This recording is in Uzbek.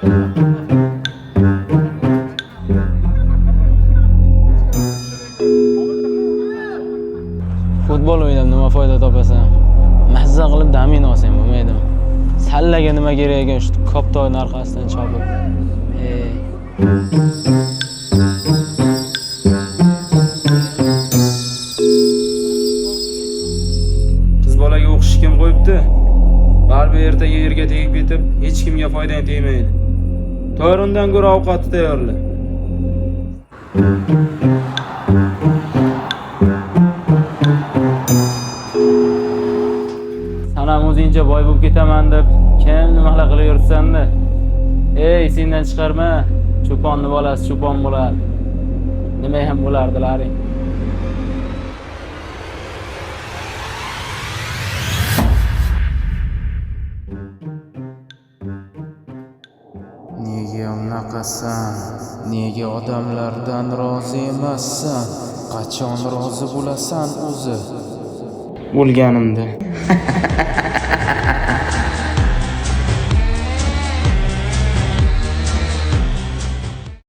Futbol o'ynab nima foyda topasan? Mazza qilib damin olsang bo'lmaydimi? Sallaga nima kerak ekan shu koptoyni orqasidan chopib. Ey. Qiz bolaga o'qish kim qo'yibdi? Baribir ertaga yerga tegib ketib, hech kimga foydang tegmaydi. To'g'ri, undan ko'ra ovqatni tayyorla. San ham o'zingcha boy bo'lib ketaman deb kim nimalar qilib yuribsan-da? Ey, sendan chiqarma. Cho'ponni bolasi cho'pon bo'lar. Nima ham bo'lardilaring. Nega unaqasan? Nega odamlardan rozi emassan? Qachon rozi bo'lasan o'zi? O'lganimda.